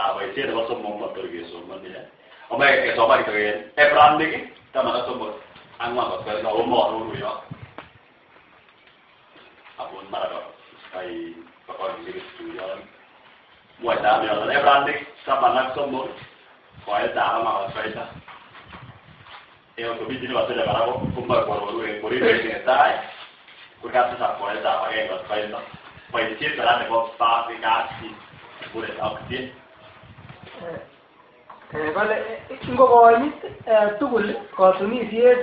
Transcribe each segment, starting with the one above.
La boisiet nebo somok motor kesomoni. Omoe kesoman kityo en Ibranic 13 4 kot ko moaroru yo. Amun mara ko kai kokokikistuyon. Mwoitab yoton Ibranic 13 koetab ang'wan kot koita. Komi chi nekosire kora komoe koaroru en Korinto netai kurgat tisab koetab agenge kot koit lo. Boisiet kora nebo kapchi muren ak tie. Kole ngokonyit tugul kotunisiet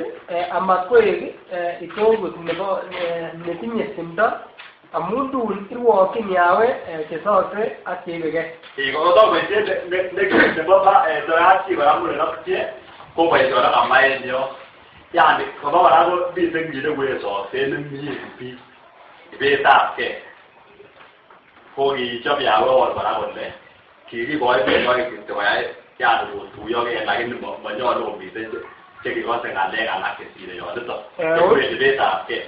amat koek itogut nebo netinye simdo amun tun irwokyin Yahweh chesose ak cheibegee. Kotok boisiet nebo kapchi kora muren ak tie ko boisiet kora kama en yo. Yani koba kora ko miten kit nekoe sokset nemie biik ibetabgee. Ko kichob Yahweh wol kora kole kikikoi biik oeng kityo koyai yani kotuyogee lakini monyolu komiten chekikose ng'alek alak chesire yoniton. Chekuren ibetabgee.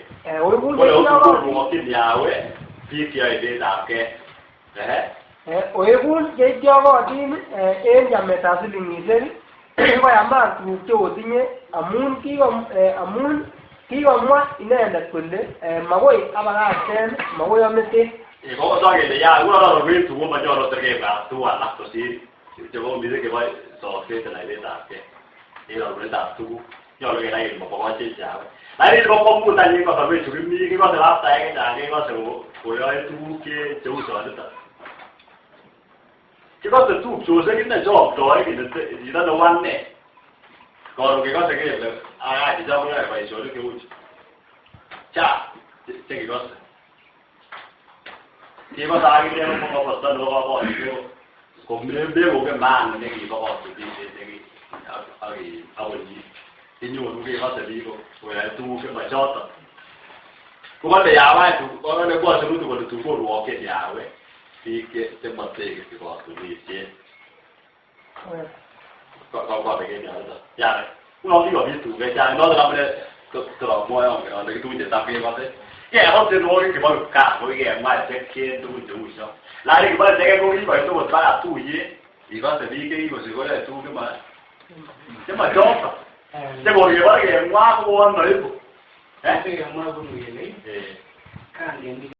Kole okurwokyin Yahweh biik cheyoe ibetabgee. Oekun cheityokotin en chametab silingisiek koyamat tuguk cheotinye amun kikomwa inendet kole makoi abakakten makoi ameten. Kokotok kele ya tuguk monyolu tor kebwat tuguk alak kosir chebo missing chebo sokset anan ibetabgee. En arunetab tuguk nyolu kenai kele mobokochech Yahweh. Lakini nebo kwongut any en kasarwechu kimi kikose pastaek chechang kekose koyoe tuguk cheu choniton. Kikose tupchosiek inei cheomdoi kele chito neu ane. Koron kekose kele aya chichon koyoe boisionik cheu chu. Chang chekikose. Kikose akine komosta nebo kobotik komekongen maana nekibo kotunisiet ak inyoru kekose biik koyoe tuguk chemochoton. Kokole Yahweh kole kwasirutu kole tun korwokyin Yahweh biik chemotekisi kotunisiet. Kobek en yoniton. Yani unon kikobit tuguk chechang noton amune tor amwoe ongen ole tugun chetam kekose. Kekos tienwogik chebo kipkaa ko kikemwa cheken tugun cheu chon. Lakini kibore cheken ko kikoit okot baka tuyet ikose biik chekikosir koyoe tuguk chemochoton. Chekor kebore kemwa kouon moibu. Kemwa kele kangen.